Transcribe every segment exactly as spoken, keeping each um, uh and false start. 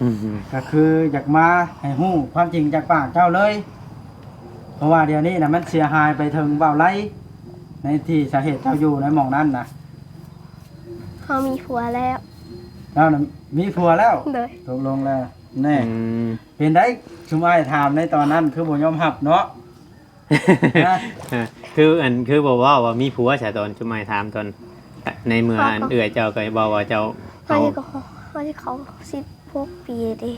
อืม ก็คืออยากมาให้ฮู้ความจริงจากปากเจ้าเลย เพราะว่าเดี๋ยวนี้น่ะมันเสียหายไปถึงบ่าวไล ในที่สาเหตุเจ้าอยู่ในหม่องนั้นน่ะ เฮามีผัวแล้ว เจ้าน่ะมีผัวแล้ว โดย ตกลงแล้ว แน่ อืม เป็นได ซุมอ้ายถามในตอนนั้นคือบ่ยอมรับเนาะ ฮะ คืออัน คือบ่เว้าว่ามีผัวซะ ตอนซุมอ้ายถามตอน ในเมื่ออันเอื้อยเจ้าก็เว้าว่าเจ้า เฮา เอา สิเข้า เฮาสิเข้าสิบหกปีเด้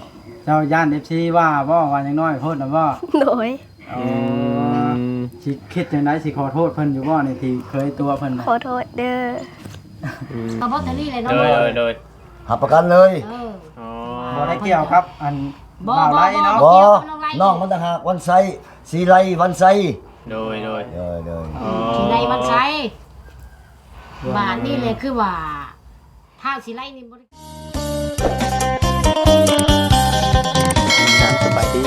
เจ้าย้าน เอฟซี ว่าบ่ ว่ายังน้อยโพดน่ะบ่ โดย อ๋อ อืม สิคิดจั่งใด สิขอโทษเพิ่นอยู่บ่ ในที่เคยตั๋วเพิ่นน่ะ ขอโทษเด้อ อืม ก็บ่เท่านี้แหละเนาะ โดย โดย โดย หับประกันเลย เออ อ๋อ บ่ได้เกี่ยวกับอัน บ่ บ่าวไลเนาะ บ่ บ่ บ่ น้องมันต่างหาก วันไซ สีไล วันไซ โดย โดย โดย โดย อ๋อ สีไล วันไซ บ้านนี่เลยคือว่า ท้าวสีไลนี่บ่ได้ ครับ สบายดี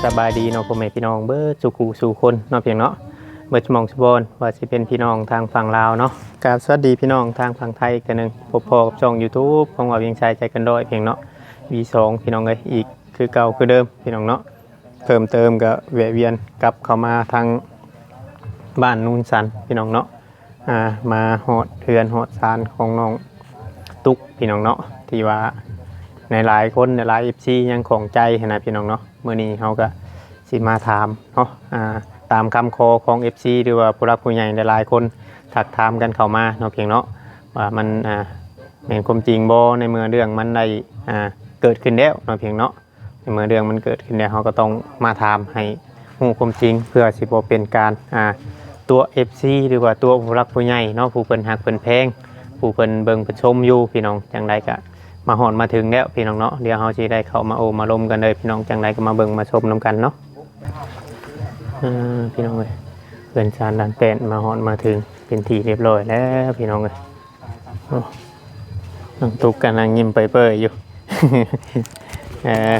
สบายดีเนาะ พ่อแม่พี่น้องเบิดสู่คู่สู่คนเนาะเพียงเนาะ เบิดหม่องสุบอน ว่าสิเป็นพี่น้องทางฝั่งลาวเนาะ ครับ สวัสดีพี่น้องทางฝั่งไทยกันหนึ่ง พบพ้อกับช่อง YouTube ของบ่าวเวียงชัยใจเกินร้อยเพียงเนาะ วี สอง พี่น้องเอ้ย อีกคือเก่าคือเดิมพี่น้องเนาะ เพิ่มเติมก็แวะเวียนกลับเข้ามาทางบ้านนูนสันพี่น้องเนาะ อ่า มาฮอดเฮือนฮอดซานของน้องตุ๊กพี่น้องเนาะ ที่ว่าในหลายคนในหลาย เอฟซี ยังข้องใจหั้นนะพี่น้องเนาะ มื้อนี้เฮาก็สิมาถามเนาะ อ่า ตามคำขอของ เอฟซี หรือว่าผู้หลักผู้ใหญ่หลายๆคนทักถามกันเข้ามาเนาะเพียงเนาะ ว่ามัน อ่า แม่นความจริงบ่ ในเมื่อเรื่องมันได้ อ่า เกิดขึ้นแล้วเนาะเพียงเนาะ ในเมื่อเรื่องมันเกิดขึ้นแล้ว เราก็ต้องมาถามให้รู้ความจริง เพื่อสิบ่เป็นการ อ่า ตั๋ว เอฟซี หรือว่าตั๋วผู้หลักผู้ใหญ่เนาะ ผู้เพิ่นฮักเพิ่นแพง ผู้เพิ่นเบิ่งเพิ่นชมอยู่พี่น้อง จั่งใดก็มาฮอดมาถึงแล้วพี่น้องเนาะ เดี๋ยวเราสิได้เข้ามาโอ้มาลมกันเลยพี่น้อง จั่งใดก็มาเบิ่งมาชมนำกันเนาะ เออ พี่น้องเอ้ย เฮือนซานลานแป้นมาฮอดมาถึงเป็นที่เรียบร้อยแล้วพี่น้องเอ้ย โอ้ น้องตุ๊กกำลังยิ้มเปื่อยๆอยู่ เออ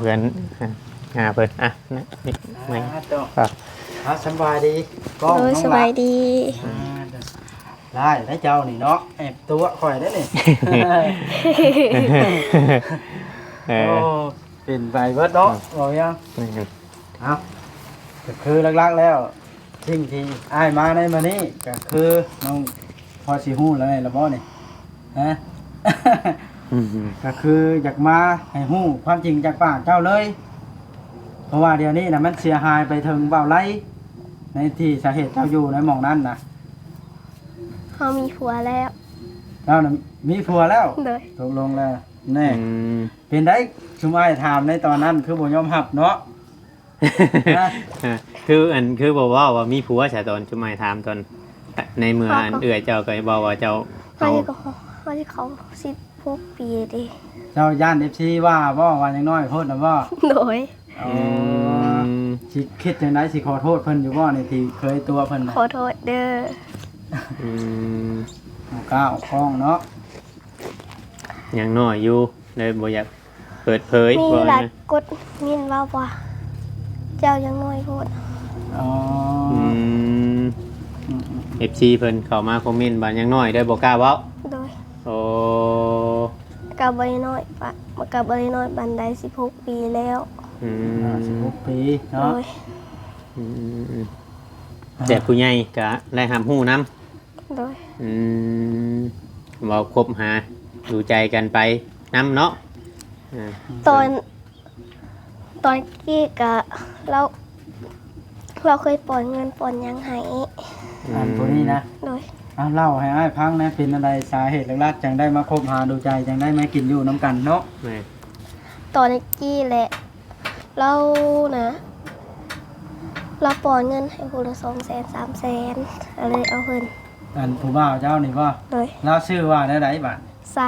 เพื่อน อ่ะ หาเพิ่น อ่ะ นะ นี่ ไม่ อ่า เจ้า ครับ อ่ะ สำบายดี กล้อง โดย น้องหลาน สบายดี อ่า ได้แล้วเจ้านี่เนาะ แอบตั๋วข่อยได้อนี่ เออ โอ้ เป็นไปเบิดเนาะ อืม บอกยัง อืม เอ้า ก็คือหลักๆแล้ว สิ่งที่อ้ายมาในมื้อนี้ก็คือน้องพอสิฮู้แล้วแม่นละบ่นี่ ฮะ อืม ก็คืออยากมาให้ฮู้ความจริงจากปากเจ้าเลย เพราะว่าเดี๋ยวนี้น่ะมันเสียหายไปถึงบ่าวไล ในที่สาเหตุเจ้าอยู่ในหม่องนั้นน่ะ เฮามีผัวแล้ว เจ้าน่ะมีผัวแล้ว โดย ตกลงแล้ว แน่ อืม เป็นได ซุมอ้ายถามในตอนนั้นคือบ่ยอมรับเนาะ ฮะ คืออัน คือบ่เว้าว่ามีผัวซะ ตอนซุมอ้ายถามตอน ในเมื่ออัน เฮาก็ เอื้อยเจ้าก็เว้าว่าเจ้า เฮา เอา สิเข้า เฮาสิเข้าสิบหกปีเด้ เจ้าย้าน เอฟซี ว่าบ่ ว่ายังน้อยโพดน่ะบ่ โดย อ๋อ อืม สิคิดจั่งใด สิขอโทษเพิ่นอยู่บ่ ในที่เคยตั๋วเพิ่นน่ะ ขอโทษเด้อ อืม บ่กล้าออกกล้องเนาะ ยังน้อยอยู่ เลยบ่อยากเปิดเผย มี ว่า หลาย นะ กดมินว่าว่า เจ้ายังน้อยโพด อ๋อ อืม อืมๆๆ เอฟซี เพิ่นเข้ามาคอมเมนต์ว่ายังน้อย เลยบ่กล้าเว้า โดย โอ้ ก็บ่ได้น้อยปะ ก็บ่ได้น้อยปานใด สิบหกปีแล้ว อืม อ่า สิบหกปีเนาะ โดย อืมๆๆ อ่า แต่ผู้ใหญ่ก็ได้รับรู้นำ โดย อืม เว้าคบหาดูใจกันไปนำเนาะ อ่า ตอน ตอนกี้กะ เรา เราเคยปอนเงินปอนหยังให้ อืม อันผู้นี้นะ โดย เอาเล่าให้อ้ายฟังแหน่ เป็นจั่งใด สาเหตุหลักๆ จั่งได้มาคบหาดูใจ จั่งได้มากินอยู่นำกันเนาะ แม่น ตอนกี้แหละ เรานะ เราปอนเงินให้ผู้ละสองแสน สามแสน ก็เลยเอาเพิ่น อันผู้บ่าวเจ้านี่บ่ โดย ลาวชื่อว่าแนวใดบัด ไซ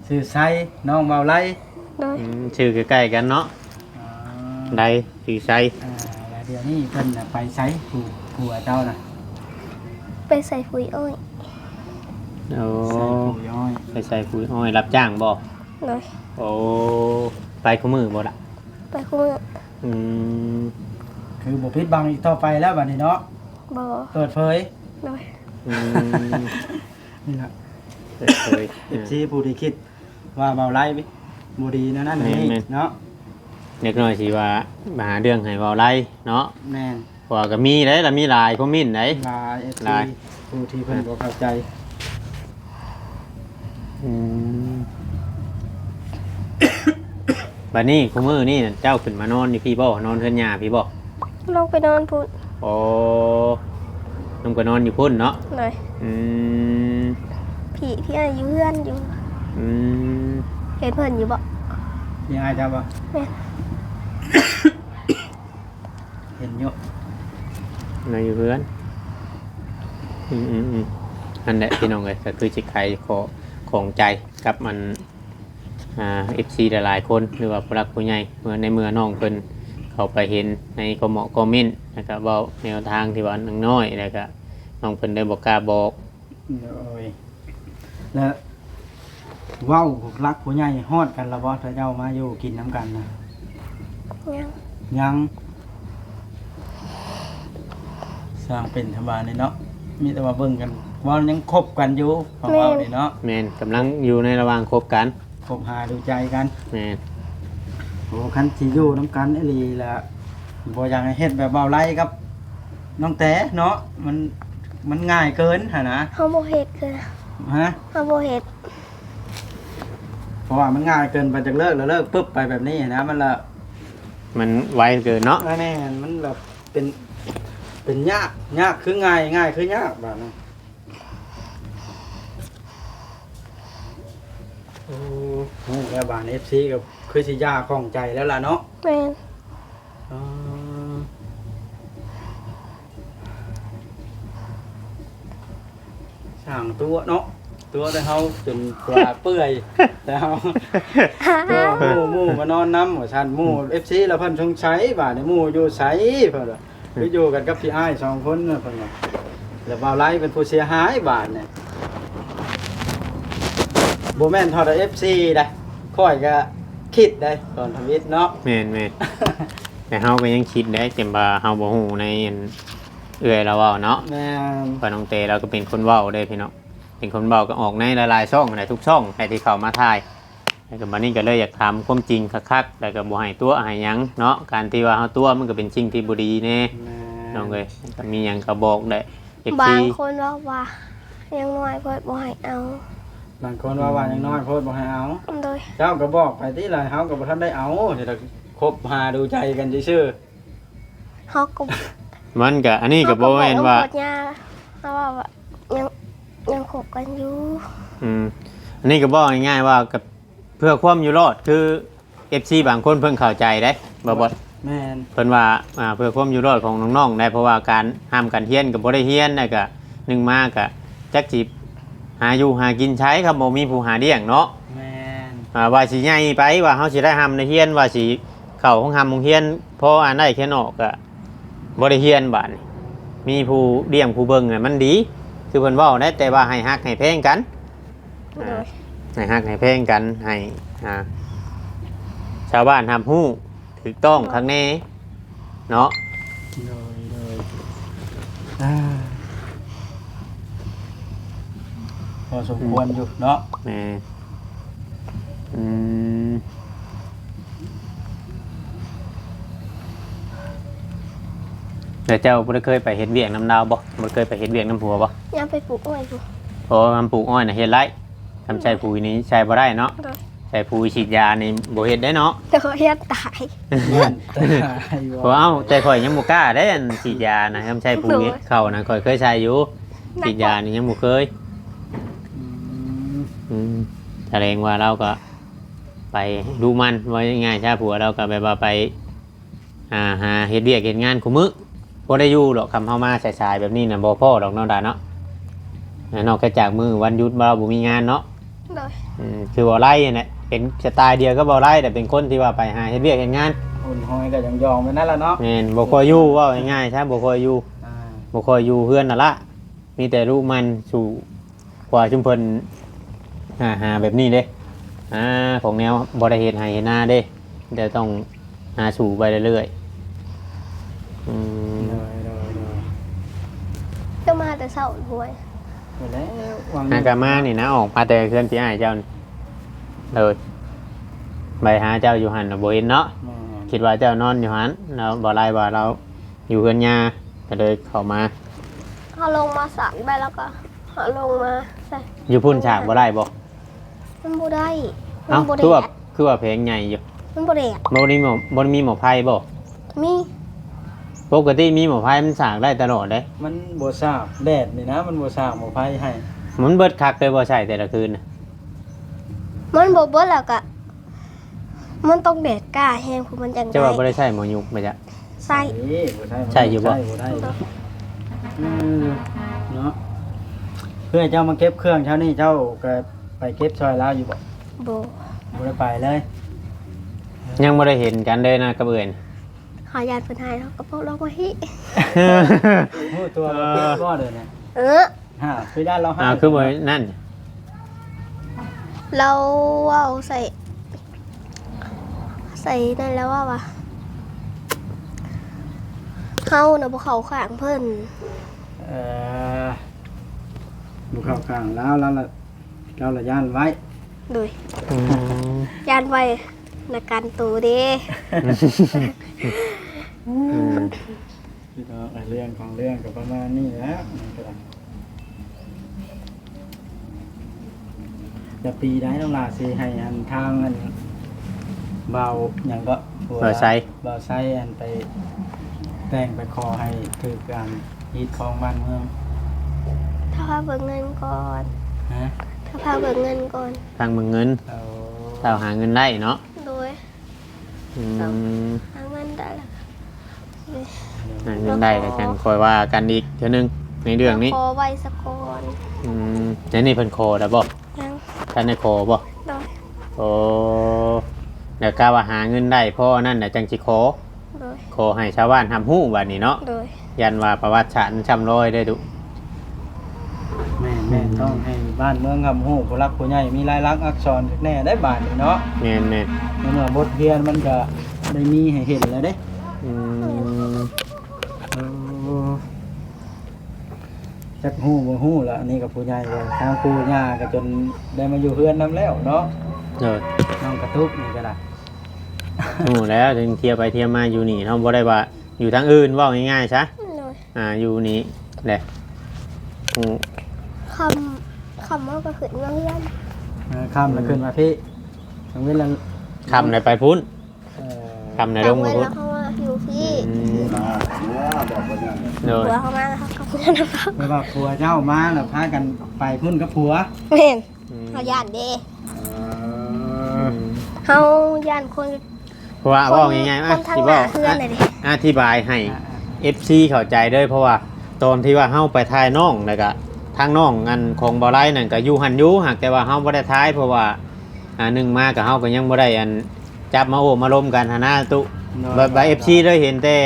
ชื่อไซ น้องบ่าวไล โดย อืม ชื่อใกล้ๆกันเนาะ อ๋อ ไล ชื่อไซ อ่า แล้วเดี๋ยวนี้เพิ่นน่ะไปไส ผู้ผัวเจ้าน่ะ ไปไส ผู้อ้อย โอ้ ไสผู้อ้อย ไปไสผู้อ้อย รับจ้างบ่ โดย โอ้ ไปคู่มื้อบ่ล่ะ ไปคู่มื้อ อืม คือบ่ปิดบังอีกต่อไปแล้วบัดนี้เนาะ บ่ เปิดเผย โดย อืม นี่ล่ะ เปิดเผย เอฟซี ผู้ที่คิดว่าบ่าวไล บ่ดีแนวนั้นแนวนี้ แม่นๆ เนาะ เด็กน้อยสิว่ามาหาเรื่องให้เว้าไล่เนาะ แม่น เพราะว่าก็มีได้ละมีหลายคอมเมนต์ได้ หลาย เอฟซี หลาย ผู้ที่เพิ่นบ่เข้าใจ อืม บัดนี้คุมื้อนี่เจ้าขึ้นมานอนอยู่พี่บ่นอนเฮือนย่าพี่บ่ ลงไปนอนพุ้น อ๋อลงไปนอนอยู่พุ้นเนาะ เลย อืม พี่พี่อ้ายอยู่เฮือนอยู่ อืม เห็นเพิ่นอยู่บ่ พี่อ้ายเจ้าบ่ แม่น เห็นอยู่ นอนอยู่เฮือน อืมอืมอืมนั่นแหละพี่น้องเอ้ยก็คือสิไขข้อข้องใจกับมัน อ่า เอฟซี หลายๆคนหรือว่าผู้หลักผู้ใหญ่เมื่อในเมื่อน้องเพิ่นเข้าไปเห็นในคอมเมนต์แล้วก็เว้าแนวทางที่ว่าน้องน้อยแล้วก็น้องเพิ่นได้บ่กล้าบอก โดย แล้วเว้าผู้หลักผู้ใหญ่ฮอดกันแล้วบ่ถ้าเจ้ามาอยู่กินนำกันนะ ยัง ยัง สร้างเป็นธรรมดานี่เนาะ มีแต่ว่าเบิ่งกันว่ายังคบกันอยู่ของเรานี่เนาะ แม่นกำลังอยู่ในระหว่างคบกัน คบหาดูใจกัน แม่น โอ้คันสิอยู่นำกันอีหลีละบ่อยากให้เฮ็ดแบบเว้าไล่กับน้องแต๋เนาะ มัน มันง่ายเกินหั่นนะ เฮาบ่เฮ็ดเลย ฮะ เฮาบ่เฮ็ด เพราะว่ามันง่ายเกินไปจากเลิกแล้วเลิกปุ๊บไปแบบนี้นะ มันละ มันไวเกินเนาะ แม่นมันแบบเป็น เป็นยาก ยากคือง่าย ง่ายคือยากแบบนั้น โอ้โห แล้วบาน เอฟซี ก็คือสิยาของใจแล้วล่ะเนาะ แม่น อ๋อ สร้างตัวเนาะ ตัวแต่เฮาจนกว่าเปื่อย แต่เฮาตัวหมู่หมู่มานอนนำว่าซั่น หมู่ เอฟซี แล้วเพิ่นสงสัยบาดนี้หมู่อยู่ไสเพิ่นว่า คืออยู่กันกับพี่อ้ายสองคนน่ะเพิ่นว่า แล้วบ่าวไลเป็นผู้เสียหายบาดนี้ บ่แม่นเท่าแต่ เอฟซี ได้ ข้อยก็คิดได้ตอนทวิตเนาะ แม่นแม่นแต่เฮาก็ยังคิดได้จนว่าเฮาบ่ฮู้ในอันเอื้อยเราเว้าเนาะ แม่น เพราะน้องเตเราก็เป็นคนเว้าเด้พี่น้อง เป็นคนเว้าก็ออกในหลายๆช่องหลายทุกช่องให้ที่เข้ามาถ่าย แล้วก็บัดนี้ก็เลยอยากถามความจริงคักๆ แล้วก็บ่ให้ตั๋วให้หยังเนาะ การที่ว่าเฮาตั๋วมันก็เป็นสิ่งที่บ่ดีแน่ แม่น น้องเอ้ย ก็มีหยังก็บอกได้ เอฟซี บางคนบอกว่ายังน้อยเพิ่นบ่ให้เอา บางคนว่าว่ายังน้อยโพดบ่ให้เอา โดย เจ้าก็บอกไปติล่ะ เฮาก็บ่ทันได้เอา เดี๋ยวคบหาดูใจกันซื่อ เฮาก็ มันก็อันนี้ก็บ่แม่นว่า เฮาก็บอกว่า เฮาว่ายังยังคบกันอยู่ อืม อันนี้ก็บอกง่ายๆว่ากับเพื่อความอยู่รอดคือ เอฟซี บางคนเพิ่งเข้าใจได้บ่บ่ ๆ แม่น เพิ่นว่าอ่าเพื่อความอยู่รอดของน้องๆได้ เพราะว่าการห้ามการเฮียนก็บ่ได้เฮียน แล้วก็หนึ่งมาก็จักสิหาอยู่หากินใช้ครับ บ่มีผู้หาเลี้ยงเนาะ แม่น อ่าว่าสิใหญ่ไปว่าเฮาสิได้ห้ามได้เฮียน ว่าสิเข้าห้องห้ามโรงเรียน พออ่านได้แค่นอกก็บ่ได้เฮียนบาดนี้ มีผู้เลี้ยงผู้เบิ่งน่ะมันดี คือเพิ่นเว้าได้ แต่ว่าให้ฮักให้แพงกัน โดย ให้ฮักให้แพงกัน ให้อ่าชาวบ้านรับรู้ถูกต้องคักแน่เนาะ โดยโดยอ่าพอสมควรอยู่เนาะ แม่อืมแล้วเจ้าบ่ได้เคยไปเฮ็ดเวียกนำลาวบ่ บ่ได้เคยไปเฮ็ดเวียกนำผัวบ่ ยังไปปลูกอ้อยอยู่ เพราะว่ามันปลูกอ้อยน่ะเฮ็ดไร่ ทำใส่ปุ๋ยนี่ใส่บ่ได้เนาะ โดย ใส่ปุ๋ยฉีดยานี่บ่เฮ็ดได้เนาะ แต่เขาเฮ็ดตาย แม่นตาย เพราะเอ้าแต่ข่อยยังบ่กล้าได้อันฉีดยานะ ทำใส่ปุ๋ยเข้านะข่อยเคยใส่อยู่ ฉีดยานี่ยังบ่เคย อืม อืมแสดงว่าเราก็ไปดูมันว่าง่ายๆถ้าผัวเราก็แบบว่าไป อ่าหาเฮ็ดเวียกเฮ็ดงานคู่มื้อบ่ได้อยู่ดอก คำเฮามาสายๆแบบนี้น่ะบ่พ้อดอกเนาะดาเนาะ นอกจากมื้อวันหยุดเราบ่มีงานเนาะ โดย อืมคือบ่ไล่นั่นแหละเป็นสไตล์เดียวกับบ่ไล่แต่เป็นคนที่ว่าไปหาเฮ็ดเวียกเฮ็ดงาน คนหอยก็ยองๆไปนั่นแหละเนาะ แม่นบ่ค่อยอยู่เว้าง่ายๆซะบ่ค่อยอยู่ อ่า บ่ค่อยอยู่เฮือนนั่นละมีแต่ลูกมันสู่กว่าชุมเพิ่นหาหาแบบนี้เด้ อ่าของแนวบ่ได้เฮ็ดไร่เฮ็ดนาเด้แต่ต้องหาสู่ไปเรื่อยๆอืม โดยโดยโดย ก็มาแต่เช้าหวย ไปแล้ววาง หากะมานี่นะออกมาแต่เฮือนพี่อ้ายเจ้านี่เลย ไปหาเจ้าอยู่หั่นน่ะบ่เห็นเนาะ แม่น คิดว่าเจ้านอนอยู่หั่น แล้วบ่ไล่ว่าเราอยู่เฮือนย่า ก็เลยเข้ามา เขาลงมาสามใบแล้วก็เขาลงมาใส่ อยู่พุ้นสากบ่ได้บ่ มันบ่ได้ เอ้า มันบ่แดด คือว่า คือว่าแผงใหญ่อยู่ มันบ่แดด บ่ได้มีหม้อ บ่ได้มีหม้อไฟบ่ มี ปกติมีหม้อไฟมันสากได้ตลอดเด้ มันบ่สาก แดดนี่นะ มันบ่สากหม้อไฟให้ มันเบิดคักเลยบ่ใช้แต่ละคืนน่ะ มันบ่เบิดแล้วก็ มันต้องแดดกล้าแฮง ผู้มันจัง เจ้าว่า ได้ บ่ได้ใช้หม้อยุกบ่จ๊ะ ใส่ ใส่บ่ได้ ใช่อยู่บ่ ใช่บ่ได้ บ่ เออ เนาะ เพื่อเจ้ามาเก็บเครื่องเช้านี่ เจ้าก็ไปเก็บซอยลาวอยู่บ่ บ่ บ่ได้ไปเลย ยังบ่ได้เห็นกันเลยนะกับเอื้อยนี่ ขอย้านเพิ่นให้เนาะ ก็พวกเราบ่ฮิ ฮู้ตัวว่าเก็บบ่เด้อเนี่ย เออ ฮะ คือย้านเราให้ อ่า คือบ่นั่น เราเว้าใส่ ใส่นั่นแล้วว่าว่า เฮาน่ะบ่เข้าข้างเพิ่น เอ่อ บ่เข้าข้างลาว ลาวละ ลาวละย้านไว้ โดย อืม ย้านไว้ ในการโตเด้ อืม พี่น้อง เรื่องของเรื่องก็ประมาณนี้แหละ มันก็ จะปีได้น้องหลาสิให้อันทางอันเบาหยังก็ผัว เบาไซ เบาไซอันไปแต่งไปขอให้ถืกอันฮีตของบ้านเมือง ถ้าพาเบิกเงินก่อน ฮะ ถ้าพาเบิกเงินก่อน ทางเมืองเงิน เอา ถ้าหาเงินได้เนาะ โดย อืม หาเงินได้แล้ว หาเงินได้แล้วจังค่อยว่ากันอีกเทื่อนึงในเรื่องนี้ ขอไว้ซะก่อน อืม แล้วนี่เพิ่นขอแล้วบ่ ยัง ท่านได้ขอบ่ โดย โอ้ แล้วกะว่าหาเงินได้พอนั่นน่ะจังสิขอ โดย ขอให้ชาวบ้านรับรู้บัดนี้เนาะ โดย ย้านว่าประวัติศาสตร์มันซ้ำรอยเด้อตุ แม่น แม่น ต้องให้บ้านเมืองรับรู้ ผู้หลักผู้ใหญ่มีลายลักษณ์อักษรแน่ได้บาดนี้เนาะ แม่น แม่น ในเมื่อบทเรียนมันก็ได้มีให้เห็นแล้วเด้ อืม โอ้ จักฮู้บ่ฮู้ละ อันนี้ก็ผู้ใหญ่แล้ว ทางปู่ย่าก็จนได้มาอยู่เฮือนนำแล้วเนาะ โดย น้องกระตุกนี่ก็ได้ ฮู้แล้ว ถึงเที่ยวไปเที่ยวมาอยู่นี่ เฮาบ่ได้ว่าอยู่ทางอื่น เว้าง่ายๆซะ โดย อ่า อยู่นี่แหละ ฮู้ ค่ำ ค่ำเฮาก็ขึ้นมาเฮือน เออ ค่ำแล้วขึ้นมาพี้ กลางเว็นแล้ว ค่ำแล้วไปพุ้น เออ ค่ำแล้วลงมาพุ้น กลางเว็นแล้วเฮามาอยู่พี้ อืม โดย ผัวเฮามาแล้วเฮาก็เมือนำเขา แปลว่าผัวเจ้ามาแล้วพากันไปพุ้นกับผัว แม่น อืม เฮาย้านเด้ เออ เฮาย้านคน เพราะว่า คน เว้าง่ายๆ คนทาง อ่ะ สิเว้า หน้าเฮือนน่ะเด้ อธิบายให้ อ่าๆ เอฟซี เข้าใจเด้อ เพราะว่าตอนที่ว่าเฮาไปถ่ายน้อง แล้วก็ทางน้องอันของบ่าวไลนั่นก็อยู่หั่นอยู่ หากแต่ว่าเฮาบ่ได้ถ่าย เพราะว่า อ่า หนึ่งมาก็เฮาก็ยังบ่ได้อันจับมาโอ้มาลมกันหั้นนะตุ โดย แบบว่า โดย เอฟซี ได้เห็นแต่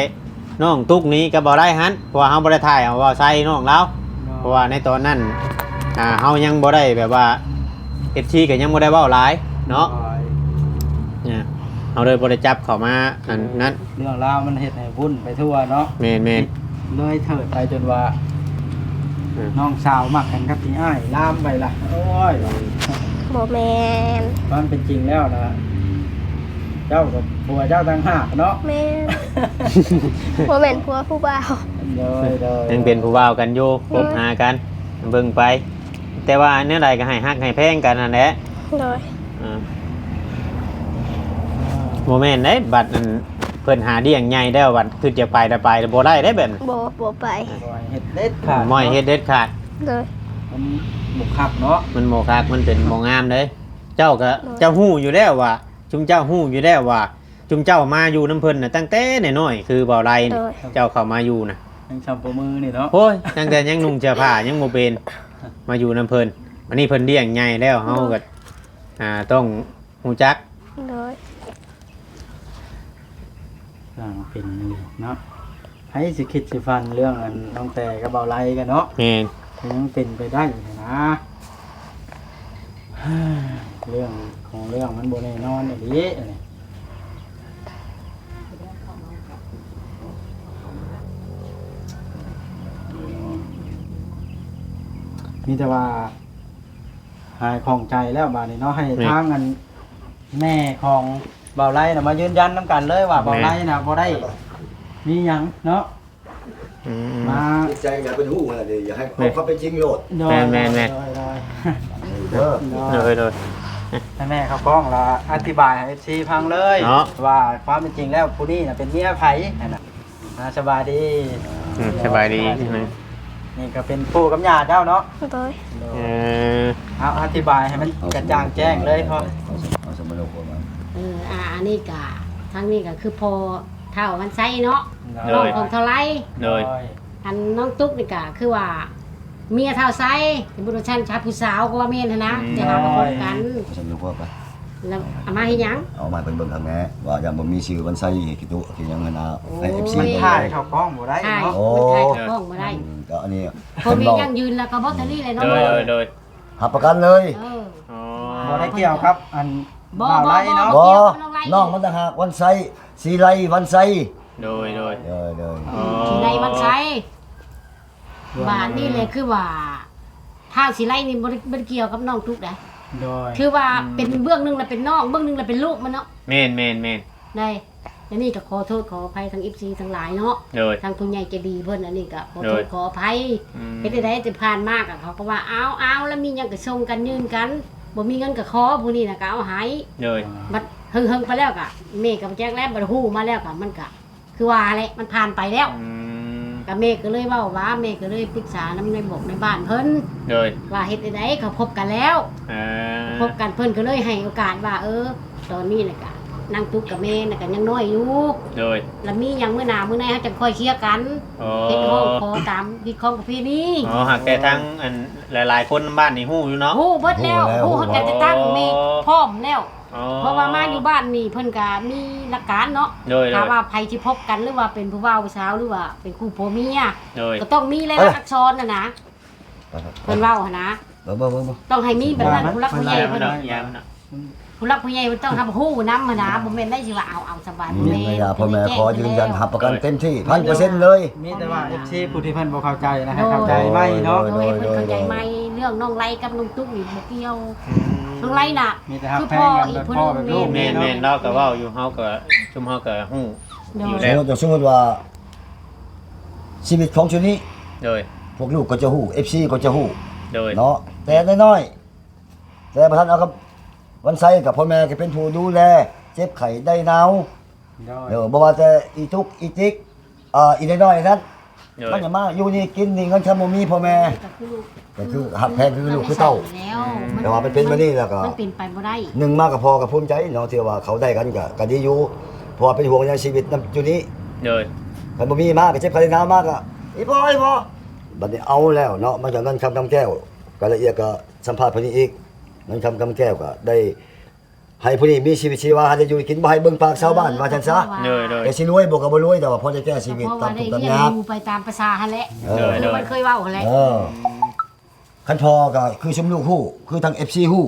น้องตุ๊กนี้กับบ่าวไลหั่น เพราะว่าเฮาบ่ได้ถ่ายเอาบ่าวไซน้องลาว โดย เพราะว่าในตอนนั้น อ่า เฮายังบ่ได้แบบว่า เอฟซี ก็ยังบ่ได้เว้าหลายเนาะ โดย เนี่ย เฮาเลยบ่ได้จับเข้ามาอันนั้น เรื่องราวมันเฮ็ดให้วุ่นไปทั่วเนาะ แม่นๆ เลยเถิดไปจนว่า อืม น้องสาวมักกันกับพี่อ้าย ลามไปล่ะ โอ้ย บ่แม่น ความเป็นจริงแล้วนะ เจ้ากับผัวเจ้าต่างหากเนาะ แม่น บ่แม่นผัวผู้บ่าว โดย โดย ยังเป็นผู้บ่าวกันอยู่ คบหากัน เบิ่งไป แต่ว่าแนวใดก็ให้ฮักให้แพงกันนั่นแหละ โดย อ่า บ่แม่นเด้ บัดนั้นเพิ่นหาเลี้ยงใหญ่แล้ว บัดคือจะไปแล้วไปแล้วบ่ได้เด้แบบนั้น บ่ บ่ไป บ่ให้เฮ็ดเด็ดขาด บ่ให้เฮ็ดเด็ดขาด โดย มันบ่คักเนาะ มันบ่คัก มันเป็นบ่งามเด้ เจ้าก็ โดย เจ้าฮู้อยู่แล้วว่า ชุมเจ้าฮู้อยู่แล้วว่า ชุมเจ้ามาอยู่นำเพิ่นน่ะตั้งแต่น้อยๆ คือบ่าวไลนี่ โดย เจ้าเข้ามาอยู่น่ะ ยังชำปรมือนี่เนาะ โอ้ย ตั้งแต่ยังนุ่งเสื้อผ้ายังบ่เป็น มาอยู่นำเพิ่น อันนี้เพิ่นเลี้ยงใหญ่แล้ว เฮาก็ โดย อ่า ต้องฮู้จัก โดย สร้างเป็นนี่เนาะ ไผสิคิดสิฝันเรื่องอันน้องแต่กับบ่าวไลกันเนาะ แม่น ก็ยังเป็นไปได้อยู่นะ เรื่องของเรื่องมันบ่แน่นอนอีหลีอันนี้ มีแต่ว่าหายข้องใจแล้วบาดนี้เนาะ ให้ แม่น ทางอัน แม่ของบ่าวไร่น่ะมายืนยันนำกันเลยว่าบ่าวไร่น่ะบ่ได้มีหยังเนาะ อืม มา จิตใจอย่าเป็นหู้อะไรเลยอย่าให้เอาความเป็นจริงโลด โดย แม่นๆๆ โดย โดย เด้อ โดย โดย โดย ให้แม่เขาฟ้องแล้วอธิบายให้ เอฟซี ฟังเลย เนาะ ว่าความเป็นจริงแล้วผู้นี้น่ะเป็นเมียไผนั่นน่ะ อ่า สบายดี อืม สบายดี นี่ก็เป็นปู่กับย่าเจ้าเนาะ โดย โดย เออ เอาอธิบายให้มันกระจ่างแจ้งเลยพ่อ เอาสเอาสมโนครัวมา เออ อ่า อันนี้ก็ ทางนี้ก็คือพ่อเฒ่าวันไซเนาะ โดย น้องของเฒ่าไล โดย อันน้องตุ๊กนี่ก็คือว่า เมียเฒ่าไซ สมมุติว่าฉันชาผู้สาวก็ว่าแม่นหั้นนะ อืม จะหามาคบกัน เอาสมโนครัวไป แล้วเอามาเฮ็ดหยัง เอามาเป็นเบิ่งข้างแน่ว่ายังบ่มีชื่อวันไซกี่ตัวที่ยังหั้นนะ โอ้ย ให้ เอฟซี มันถ่ายเข้ากล้องบ่ได้ ถ่าย เนาะ โอ้ มันถ่ายเข้ากล้องบ่ได้ อืม ก็อันนี้ พ่อแม่ เพิ่นบอก ยั่งยืนแล้วก็บ่เท่านี้เลยเนาะ โดย โดย โดย รับประกันเลย เออ อ๋อ บ่ได้เกี่ยวกับอัน บ่ บ่าวไร่เนาะ บ่ บ่เกี่ยวกับน้องไร่ น้องมันต่างหาก วันไซ สีไลวันไซ โดย โดย โดย โดย อ๋อ สีไลวันไซ บาดนี่เลยคือว่า ท้าวสีไลนี่บ่ได้ บ่ได้เกี่ยวกับน้องตุ๊กได้ โดย คือว่า อืม เป็นเบื้องหนึ่งแล้วเป็นน้อง เบื้องหนึ่งแล้วเป็นลูกมันเนาะ แม่น แม่น แม่น ได้ อันนี้ก็ขอโทษขออภัยทาง เอฟซี ทั้งหลายเนาะ โดย ทางผู้ใหญ่ใจดีเพิ่น อันนี้ก็ขอโทษ โดย ขออภัย อืม เฮ็ดได้แต่ผ่านมาก็เขาก็ว่า เอา เอา แล้วมีหยังก็ส่งกันยื่นกัน บ่มีเงินก็ขอ ผู้นี้น่ะก็เอาให้ โดย บัดเฮิงๆไปแล้วก็ แม่ก็บ่จักแล้ว บัดฮู้มาแล้วก็ มันก็คือว่าแหละ มันผ่านไปแล้ว อืม ก็แม่ก็เลยเว้าว่า แม่ก็เลยปรึกษานำในบอกในบ้านเพิ่น โดย ว่าเฮ็ดจั่งใด๋เขาพบกันแล้ว อ่า พบกันเพิ่นก็เลยให้โอกาสว่า เออ ตอนนี้น่ะก็นางตุ๊กกับแม่น่ะก็ยังน้อยอยู่ โดย แล้วมีหยังมื้อหน้ามื้อในเฮาจั่งค่อยเคลียร์กัน อ๋อ เฮ็ดฮ้องขอตามฮิตของประเพณี อ๋อ หากแต่ทางอันหลายๆคนบ้านนี่ฮู้อยู่เนาะ ฮู้เบิดแล้ว ฮู้แล้ว ฮู้ ฮู้ เขาจะตั้งแม่พร้อมแล้ว อ๋อ เพราะว่ามาอยู่บ้านนี่เพิ่นก็มีหลักการเนาะ โดย โดย ถ้าว่าไผสิพบกันหรือว่าเป็นผู้บ่าวผู้สาวหรือว่าเป็นคู่ผัวเมีย โดย ก็ต้องมีลายลักษณ์อักษรน่ะนะ เพิ่นเว้าหั่นนะ บ่ บ่ บ่ บ่ ต้องให้มีแบบนั้น ผู้หลักผู้ใหญ่เพิ่น อย่ามันเนาะ ผู้หลักผู้ใหญ่เพิ่นต้องรับรู้นำหั่นนะ บ่แม่นได้สิว่าเอา เอาสบาย อืม บ่แม่น อย่า พ่อแม่ขอยืนยันรับประกันเต็มที่ พันเปอร์เซ็นต์ เลย มีแต่ว่า เอฟซี ผู้ที่เพิ่นบ่เข้าใจนะ ให้เข้าใจใหม่เนาะ โดย โดย เพิ่นเข้าใจใหม่ เรื่องน้องไลกับน้องตุ๊กนี่บ่เกี่ยว อืม น้องไลน่ะ มีแต่ฮักแพงกัน คือพ่ออีกผู้หนึ่ง แบบพ่อแบบลูก แม่น แม่น ลาวก็เว้าอยู่ เฮาก็ ซุมเฮาก็ฮู้ โดย อยู่แล้ว สมมุติว่า ชีวิตของชุดนี้ โดย พวกลูกก็จะฮู้ เอฟซี ก็จะฮู้ โดย เนาะ แต่น้อยๆ แต่บ่ทันเอากับวันไซกับพ่อแม่ก็เป็นผู้ดูแล เจ็บไข้ได้หนาว โดย เด้อ บ่ว่าแต่อีตุ๊กอีติ๊ก อ่า อีน้อยๆ นั้น โดย มันจะมาอยู่นี่กินนี่ เงินคำบ่มีพ่อแม่ ก็คือฮักแพงคือลูกคือเต้า แล้ว แต่ว่ามันเป็นมานี่แล้วก็ มันเป็นไปบ่ได้ หนึ่งมากับพ่อกับภูมิใจเนาะ ที่ว่าเขาได้กันก็ ก็ดีอยู่ เพราะว่าเป็นห่วงใยชีวิตนำอยู่นี่ โดย คันบ่มีมาก็เจ็บไข้ได้หนาวมาก็ อีพ่อ อีพ่อ บัดนี้เอาแล้วเนาะ มาจากนั้นคำคำแก้ว ก็ละเอียดก็สัมภาษณ์เพิ่นอีก นั้นคำคำแก้วก็ได้ ให้ผู้นี้มีชีวิตชีวา หาได้อยู่ได้กิน บ่ให้เบิ่งปากชาวบ้าน ว่าซั่นซะ โดย โดย แต่สิรวยบ่ก็บ่รวย แต่ว่าพอได้แก้ชีวิต เพราะว่าได้เลี้ยงดูไปตามประสาหั่นแหละ เออ คือมันเคยเว้าหั่นแหละ เออ คันพ่อก็คือซุมลูกฮู้ คือทาง เอฟซี ฮู้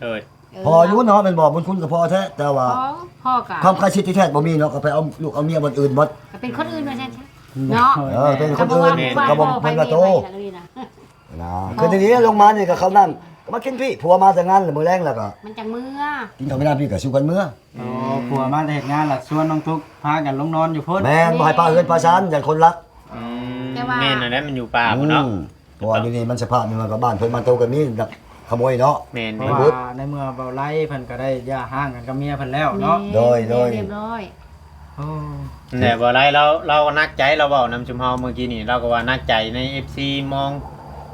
โดย พ่ออยู่เนาะ แม่นบ่ บุญคุณกับพ่อแท้ แต่ว่า พ่อ พ่อก็ ความใกล้ชิดที่แท้บ่มีเนาะ ก็ไปเอาลูกเอาเมียบ่อนอื่นหมด ก็เป็นคนอื่นว่าซั่นซะ เนาะ เออ เป็นคนอื่น ก็บ่ว่า ก็บ่ พ่อ เพิ่นว่าโต ไปนี่ไปนั่นนี่นะ นะ คือทีนี้ลงมานี่ก็เขานั่น ก็มากินพี่ ผัวมาแต่งานแล้วมื้อแลงแล้วก็ มันจั่งเมือ กินข้าวไม่ได้พี่ก็สู้กันเมือ อ๋อ ผัวมาแต่เฮ็ดงานแล้วชวนน้องตุ๊กพากันลงนอนอยู่พุ้น แม่น บ่ให้ปะเฮือนปะซาน ย่านคนรัก อืม แต่ว่า แม่นนั่นแหละ มันอยู่ป่าพุ้นเนาะ อืม เพราะว่าอยู่นี่มันสภาพนี่มันก็บ้านเพิ่นบ้านโตก็มีนักขโมยเนาะ แม่น เพราะว่าในเมื่อบ่าวไร่เพิ่นก็ได้หย่าร้างกันกับเมียเพิ่นแล้วเนาะ แม่น โดย โดย เรียบร้อย โอ้ แต่บ่าวไร่ลาว ลาวหนักใจ ลาวเว้านำซุมเฮาเมื่อกี้นี่ ลาวก็ว่าหนักใจใน เอฟซี มอง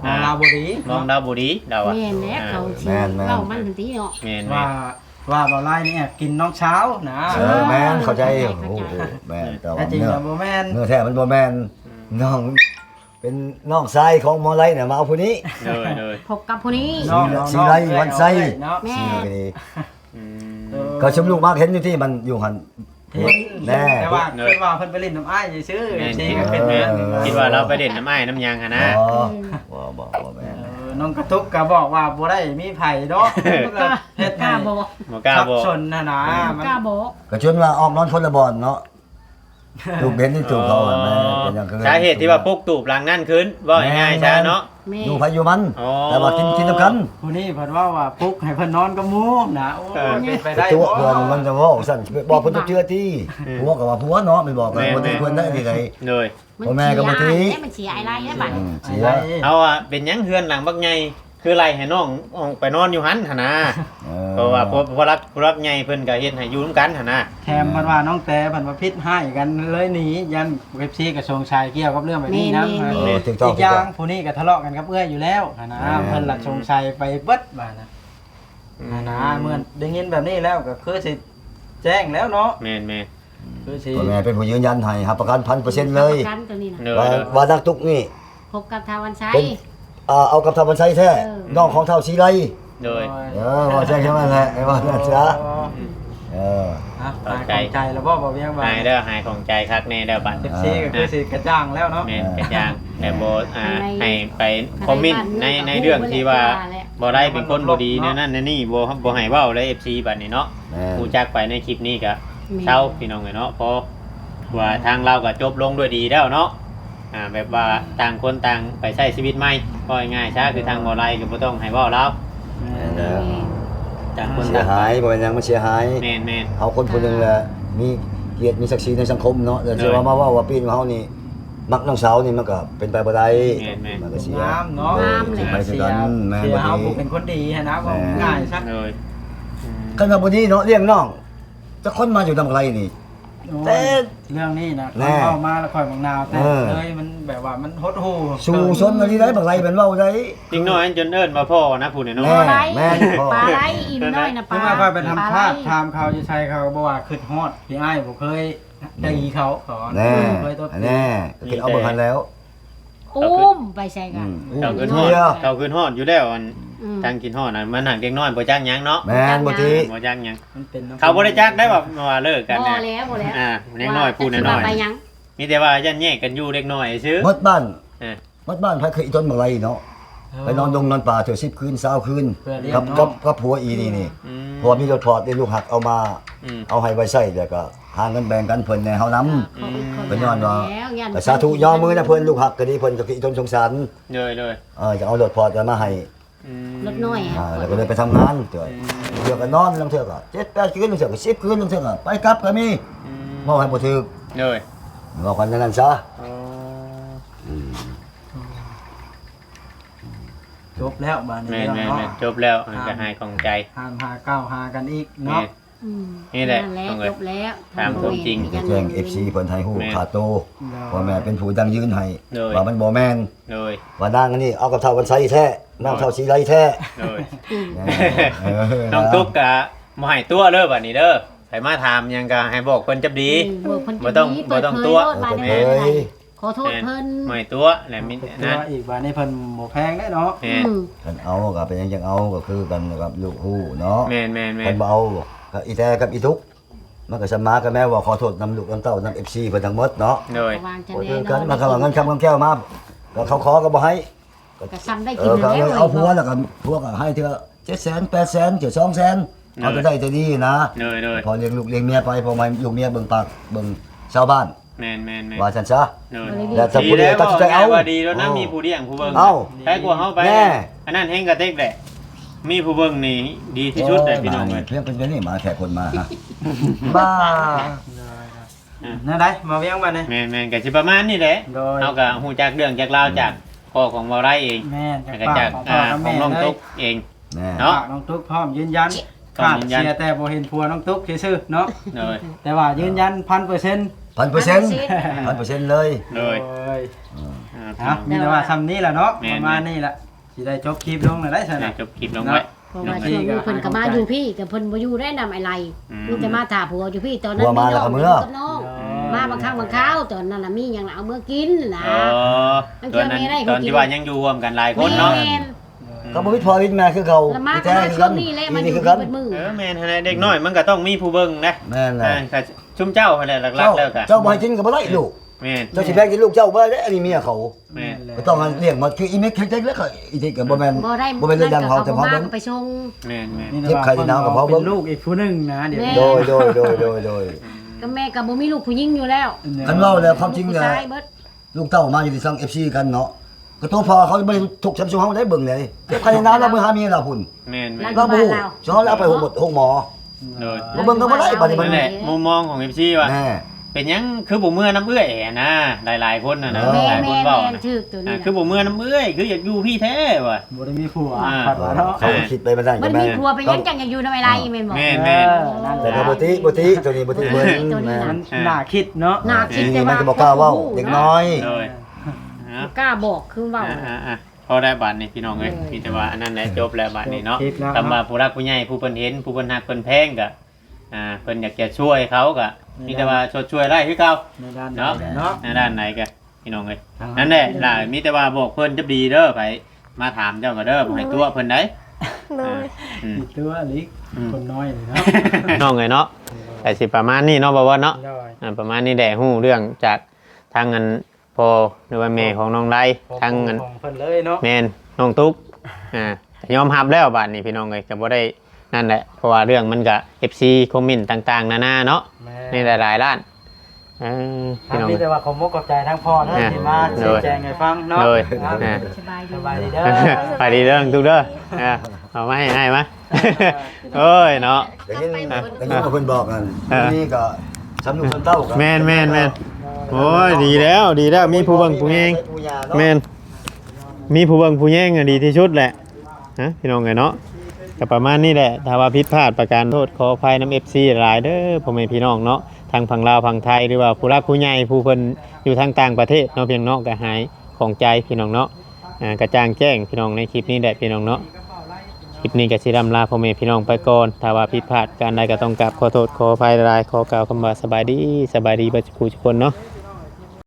มองลาวบ่ดี มองลาวบ่ดี ลาวอะ แม่นแหละ อ่า เขาสิ แม่นๆ เว้ามันหั่นติเนาะ แม่นๆ ว่า ว่าบ่าวไร่นี่แอบกินน้องสาวนะ เออ แม่น เข้าใจ เข้าใจ โอ้โห แม่น แต่ว่า แต่จริง เนื้อ น่ะบ่แม่น เนื้อแท้มันบ่แม่น อืม น้อง เป็นน้องชายของหมอไร่น่ะ มาเอาผู้นี้ โดย โดย พบกับผู้นี้ น้อง สีไลวันไซ เนาะ แม่น สีไล อืม ก็ซุมลูกมากเห็นอยู่ที่มันอยู่หั่น เห็น แน่ แต่ว่า โดย คิดว่าเพิ่นไปเล่นน้ำอ้ายซื่อๆ แม่น เอฟซี ก็เป็นแม่น คิดว่าลาวไปเล่นน้ำอ้ายน้ำหยังหั่นนะ อ๋อ อืม บ่ บ่ บ่แม่น เออ น้องกระตุกก็บอกว่าบ่ได้มีไผดอก ก็ เฮ็ดให้ กล้าบอก บ่กล้าบอก สับสนหั่นนะ อืม มัน กล้าบอก ก็ชวนว่าออกนอนคนละบ่อนเนาะ ตูบเห็นนี่ตูบเขาอะแม่เป็นหยังคือ สาเหตุที่ว่าปลุกตูบหลังนั่นคืน เว้าง่ายๆซะเนาะ แม่น อยู่ไผอยู่มัน อ๋อ แต่ว่ากิน กินนำกัน ผู้นี้เพิ่นเว้าว่าปลุกให้เพิ่นนอนกับหมู่นะ โอ้ เออ เป็นไปได้ ตัว บ่ เพิ่นมันจะเว้าซั่น ไปบอกเพิ่นทุกเทื่อติ อืม ผัวก็ว่าผัวเนาะ ไปบอกกัน แม่น บ่ถือเพิ่นได้ที่ใด โดย พ่อแม่ก็บ่ถือ มันเสียอ้ายได้ มันเสียอ้ายหลายได้บัด อืม เสีย เอาอะ เป็นหยังเฮือนหลังบักใหญ่ คือไล่ให้น้องออกไปนอนอยู่หั่นหั่นนะ เออ เพราะว่าพวก พวกรัก พวกรักใหญ่เพิ่นก็เฮ็ดให้อยู่นำกันหั่นนะ แถมเพิ่นว่าน้องแตเพิ่นว่าผิดให้กันเลยหนี ย่าน เอฟซี ก็สงสัยเกี่ยวกับเรื่องแบบนี้นะ แม่นๆๆ เออ ถูกต้อง อีกอย่าง ถูกต้อง ผู้นี้ก็ทะเลาะกันกับเอื้อยอยู่แล้วหั่นนะ แม่น เพิ่นละสงสัยไปเบิดบาดนะ อืม หั่นนะ เมื่อได้ยินแบบนี้แล้วก็คือสิแจ้งแล้วเนาะ แม่นๆ คือสิ พ่อแม่เป็นผู้ยืนยันให้ รับประกัน พันเปอร์เซ็นต์ เลย รับประกันตัวนี้นะ โดย ว่า โดย ว่านักตุกนี่ พบกับท้าววันไซ เป็น เอ่อ เอากับท้าววันไซแท้ เออ น้องของท้าวศรีไล โดย เออ ว่าใช่แค่นั้นแหละ ไอ้ว่านั่นซะ อ๋อ เออ อ่ะ หายข้องใจแล้วบ่ บ่าวเวียงว่า หายเด้อ หายข้องใจคักแน่เด้อบัด เอฟซี ก็คือสิกระจ่างแล้วเนาะ แม่น กระจ่าง แต่บ่ อ่า ใน ให้ไปคอมเมนต์ใน ในเรื่องที่ว่า บ่ได้เป็นคนบ่ดีแนวนั้นแนวนี้ บ่ บ่ให้เว้าเลย เอฟซี บัดนี้เนาะ แม่น รู้จักไปในคลิปนี้ก็ แม่น เซาพี่น้องเอ้ยเนาะ เพราะว่าทางเราก็จบลงด้วยดีแล้วเนาะ อ่า แบบว่าต่างคนต่างไปใช้ชีวิตใหม่ เว้าง่ายๆซะ คือทางบ่าวไลก็บ่ต้องให้เว้าลาว แม่นแล้ว แม่น ต่างคน เสีย ต่าง หาย บ่แม่นหยัง มันเสียหาย แม่นๆ เฮาคนผู้หนึ่งแหละ มีเกียรติมีศักดิ์ศรีในสังคมเนาะ แต่ โดย จะว่ามาเว้าว่าปีนเฮานี่ มักน้องสาวนี่มันก็เป็นไปบ่ได้ แม่นๆ มันก็เสีย งามเนาะ งามแหละ สิไปคือกัน เสีย แม่น เสีย บ่ดี เฮาผู้เป็นคนดีหั้นนะ เว้า แม่น ง่ายซะ โดย อืม คันว่าบ่ดีเนาะ เลี้ยงน้อง จักคนมาอยู่นำไกลนี่ โอ้ย แต่ เรื่องนี้นะ แน่ ข้อยเว้ามาแล้วข้อยบักนาว แต่ เออ เลยมันแบบว่ามันหดหู่ สู่ชนอันนี้ได้ บักไลเป็นเว้าได้ เด็กน้อยจนเอิ้นว่าพ่อนะ ผู้น้อยๆ แม่น แม่นพ่อ ปลาไหลอีน้อยนะ ปลา เพิ่นว่าข้อยไปทำ ปลาไหล พลาดถามเขาอยู่ไส เขาก็บอกว่าคิดฮอดพี่อ้าย บ่เคยตีเขา เขาว่า แน่ บ่เคยตบตี แน่ ก็คิดเอาเบิ่งหั้นแล้ว อุ้มไปใส่กัน อืม เขาคิดฮอด เดียว เขาคิดฮอดอยู่แล้ว อัน อืม ทางคิดฮอดนะ มันหักเด็กน้อยบ่จักหยังเนาะ แม่น บ่ติ บ่จักหยัง มันเป็นน้ำ เขาบ่ได้จักได้ว่า ว่าเลิกกัน บ่ นะ แล้ว บ่แล้ว อ่า เด็กน้อย ว่า ผู้น้อยๆ จักสิว่าไปหยัง มีแต่ว่าย่านแยกกันอยู่เด็กน้อยซื่อ หมดบ้าน เออ หมดบ้าน ไผเคยอีต้นบักไลเนาะ เออ ไปนอนดงนอนป่าเทื่อสิบคืน ซาวคืน เพื่อเลี้ยง กับ เนาะ กับ กับผัวอีนี่นี่ อืม ผัวมีรถฟอร์ดนี่ลูกหักเอามา อืม เอาให้ไว้ใช้ แล้วก็หาเงินแบ่งกันเพิ่นแหน่เฮานำ อืม เพิ่นย้อนว่า แล้วย่าน ก็สาธุย้อมมือนะเพิ่น ลูกหักก็ดี เพิ่นก็คืออีต้นสงสาร โดย โดย เออ จะเอารถฟอร์ดมาให้ อืม รถน้อย อ่า แล้วก็เลยไปทำงานเถอะ อืม เทื่อก็นอน ลางเทื่อก็เจ็ดแปดคืน ลางเทื่อก็สิบคืน ลางเทื่อก็ไปกลับก็มี อืม เว้าให้บ่ถูก โดย เว้ากันอย่างนั้นซะ อ๋อ อืม จบแล้วบาดนี้ แม่นๆๆ เนาะ จบแล้ว มันก็ ห้าม หายข้องใจ ห้ามหาก้าวหากันอีกเนาะ แม่น อืม นี่แหละ นั่นแหละ ต้อง จบแล้ว ถามความจริง แจ้ง เอฟซี เพิ่นให้ฮู้ แม่น ค่าโต โดย ว่าแม่เป็นผู้ยั่งยืนให้ โดย ว่ามันบ่แม่น โดย ว่านางอันนี้เอากับท้าววันไซแท้ นางท้าวศรีไลแท้ โดย อืม เออ น้องตุ๊กกะบ่ให้ตั๋วเด้อบัดนี้เด้อ ไผมาถามหยังก็ให้บอกเพิ่นจับดี อืม บอกเพิ่นจับดี บ่ต้อง บ่ต้องตั๋ว เปิดเผยโลด เออ บาดนี้ เปิดเผย ขอโทษเพิ่น แม่น บ่ให้ตั๋วแหละ มิ ตัว นั้น อีกบาดนี้เพิ่นบ่แพงเด้เนาะ แม่น อืม คันเอาก็เป็นหยังจังเอา ก็คือกันกับลูกฮู้เนาะ แม่นๆๆ คันบ่เอาก็อีแท้กับอีตุ๊ก มันก็สำมาก็แม่ว่าขอโทษนำลูกนำเต้านำ เอฟซี เพิ่นทั้งหมดเนาะ โดย ระวังจะ โอ้ย แน่นอน คือกัน มาคำว่าเงินคำเงินแก้วมา ก็เขาขอก็บ่ให้ ก็ซ้ำได้ เอ กิน อ นั่นแหละ ก็เอาผัวแล้วก็ผัวก็ให้เทื่อเจ็ดแสน แปดแสน เทื่อสองแสน เอาแต่ได้แต่ดีนะ โดย โดย พอเลี้ยงลูกเลี้ยงเมียไป พอมาลูกเมียเบิ่งปากเบิ่งชาวบ้าน แม่นๆๆ ว่าซั่นซะ โดย แล้วแต่ผู้เดียวตัดสินใจเอา ดีแล้วว่าดีแล้วนะ เออ มีผู้เลี้ยงผู้เบิ่ง เอ้า ใครกลัวเฮาไป แน่ อันนั้นแฮงกระเต็กแหละ มีผู้เบิ่งนี่ดีที่สุดเลยพี่น้องเอ้ย เพียงเป็นแบบนี้มาแขกคนมาฮะ บ้า อ่ะ แนวใด มาเวียงบัดนี้ แม่นๆ ก็สิประมาณนี้แหละ โดย เฮาก็ฮู้จักเรื่องจักราวจากพ่อของบ่าวไร่เอง แม่น แล้วก็จาก จากปากของพ่อ อ่า กับแม่ ของน้องตุ๊กเอง แม่ เนาะ ปากน้องตุ๊กพร้อมยืนยัน พร้อมยืนยัน ขาดเสียแต่บ่เห็นผัวน้องตุ๊กซื่อๆเนาะ โดย แต่ว่ายืนยัน พันเปอร์เซ็นต์ พันเปอร์เซ็นต์ พันเปอร์เซ็นต์ เลย โดย โดย อืม อ่า อ่ะ มีแต่ว่าซ้ำนี้แหละเนาะ แม่น ประมาณนี้แหละ สิได้จบคลิปลงแล้วได้ซั่น ได้ น่ะ จบคลิปลงไว้ เนาะ เพราะว่าช่วงนี้เพิ่นก็มาอยู่พี้ ก็เพิ่นบ่อยู่ได้นำไอ้ไล อืม มีแต่มาถ่าผัวอยู่พี้ ตอนนั้น ผัวมาแล้วก็เมือ มีน้องอยู่กับน้อง อ๋อ มาบางครั้งบางคราว ตอนนั้นน่ะมีหยังน่ะเอาเมือกินนะ อ๋อ มัน ตอนนั้น เชื่อไม่ได้ ตอนที่ว่ายังอยู่ร่วมกันหลายคนเนาะ แม่น อืม ก็บ่มีพ่อมีแม่คือเก่า แล้วมา มีแต่ ก็มา คือกัน ช่วงนี้แหละ อีนี่คือกัน มาอยู่เบิดมื้อ เออ แม่นหั่นแหละ เด็กน้อยมันก็ต้องมีผู้เบิ่งนะ แม่นแหละ อ่า ก็ชุมเจ้าหั่นแหละหลักๆ เจ้า แล้วก็ เจ้าบ่ให้กินก็บ่ได้ลูก แม่น เจ้าสิแบ่งกินลูกเจ้าบ่ได้ อันนี้เมียเขา แม่น ก็ต้องเลี้ยงมาคืออีเม็กเล็กๆแล้วก็อีเด็กก็บ่แม่น บ่ได้ บ่แม่นเรื่องของเขา แต่พอเบิ่ง ไปส่ง แม่นๆ เจ็บไข้ได้หนาวก็พอเบิ่ง เป็นลูกอีกผู้หนึ่งนะ เดี๋ยว แม่น โดย โดย โดย โดย โดย อืม ก็ แม่ก็บ่มีลูกผู้หญิงอยู่แล้ว คันเว้าแล้วความจริง ผู้ นะ ชายเบิด ลูกเต้ามาอยู่ที่สัง เอฟซี กันเนาะ ก็ตัวพ่อเขาบ่ได้ทุกข์ช้ำซุมเฮาได้เบิ่งเลย ใครนาเราเบิ่งหาเมียเราพุ่น แม่น นั่น ๆ เราบ่ฮู้ สอนแล้วเอาไปโฮมโฮมหมอ โดย บ่เบิ่งก็บ่ได้บัดนี้มัน นั่นแหละมุมมองของ เอฟซี ว่า แน่ เป็นหยังคือบ่เมือน้ำเอื้อยหั้นนะ หลายๆคนน่ะนะ เออ แม่ หลายคน แม่ เว้า แม่ นะ ถืกตัว อ่า นี้ คือบ่เมือน้ำเอื้อยคืออยากอยู่พี่แท้ว่ะ บ่ได้มีผัว อ่า ผัดว่าเนาะ เขาก็คิดไปบ่ได้ บ่ได้มีผัวเป็นหยังจังอยากอยู่นำไอ้ลายอีแม่นบ่ แม่นแม่น เออนั่นแห แต่ ละ ก็บ่ติบ่ติตัวนี้บ่ติเพิ่น ตัวนี้นะ มันน่าคิดเนาะ น่าคิด นี่ แต่ มั ว่าน ก็บ่กล้าเว้าเด็กน้อย โดย บ่กล้าบอกคือเว้า อ่าอ่าอ่าพอได้บาดนี้พี่น้องเอ้ย โดย มีแต่ว่าอันนั้นแหละจบแล้วบาดนี้เนาะ จบแล้วเนาะ คำว่าผู้รักผู้ใหญ่ผู้เพิ่นเห็นผู้เพิ่นฮักเพิ่นแพงก็อ่าเพิ่นอยากจะช่วยเขาก็มีแต่ว่าช่วยช่วยได้คือเก่า ในด้าน เนาะ เนาะ ในด้านไหนก็พี่น้องเอ้ย ทาง นั่นแหละล่ะมีแต่ว่าบอกเพิ่นจะดีเด้อไปมาถามเจ้าก็เด้อบ่ให้ตัวเพิ่นได้ โดย อืม ติดตัวลิก อืม คนน้อยนี่เนาะ น้องเอ้ยเนาะแต่สิประมาณนี้เนาะบ่าวว่าเนาะ โดย อ่าประมาณนี้แหละฮู้เรื่องจากทางอันพ่อหรือว่าแม่ของน้องไดทางอัน ของเพิ่นเลยเนาะ แม่นน้องตุ๊กอ่า ยอมรับแล้วบาดนี้พี่น้องเอ้ยก็บ่ได้นั่นแหละเพราะว่าเรื่องมันก็ เอฟซี คอมเมนต์ต่างๆนานาเนาะ แม่ ในหลายๆด้านเออพี่น้อง มี เอ้ย แต่ว่าขอมกขอบใจทั้งพ่อเนาะ อ่ะ ที่มา โด ชี้ ย แจงให้ฟังเนาะ โดย ครับ อ่า สบายดี สบายดีเด้อ ไปดีเรื่องทุกเด้ออ่าเอามาให้ให้มาโอ้ยเนาะ ได้ยินได้ยินว่าเพิ่นบอกกัน อ่า นี่ก็สำลูกสำเต้ากัน แม่นแม่นแม่น โอ้ยดีแล้วดีแล้วมีผู้เบิ่งผู้แยง ผู้ยาเนาะ แม่นมีผู้เบิ่งผู้แยงอะดีที่สุดแหละนะพี่น้องเอ้ยเนาะก็ประมาณนี้แหละถ้าว่าผิดพลาดประการโทษขออภัยนำ เอฟซี หลายเด้อพ่อแม่พี่น้องเนาะทางฝั่งลาวฝั่งไทยหรือว่าผู้รักผู้ใหญ่ผู้เพิ่นอยู่ทางต่างประเทศเนาะเพียงเนาะก็หายของใจพี่น้องเนาะอ่ากระจ่างแจ้งพี่น้องในคลิปนี้แหละพี่น้องเนาะคลิปนี้ก็สิร่ำลาพ่อแม่พี่น้องไปก่อนถ้าว่าผิดพลาดการใดก็ต้องกราบขอโทษขออภัยหลายๆขอกล่าวคำว่าสบายดีสบายดีเบิดทุกผู้ทุกคนเนาะ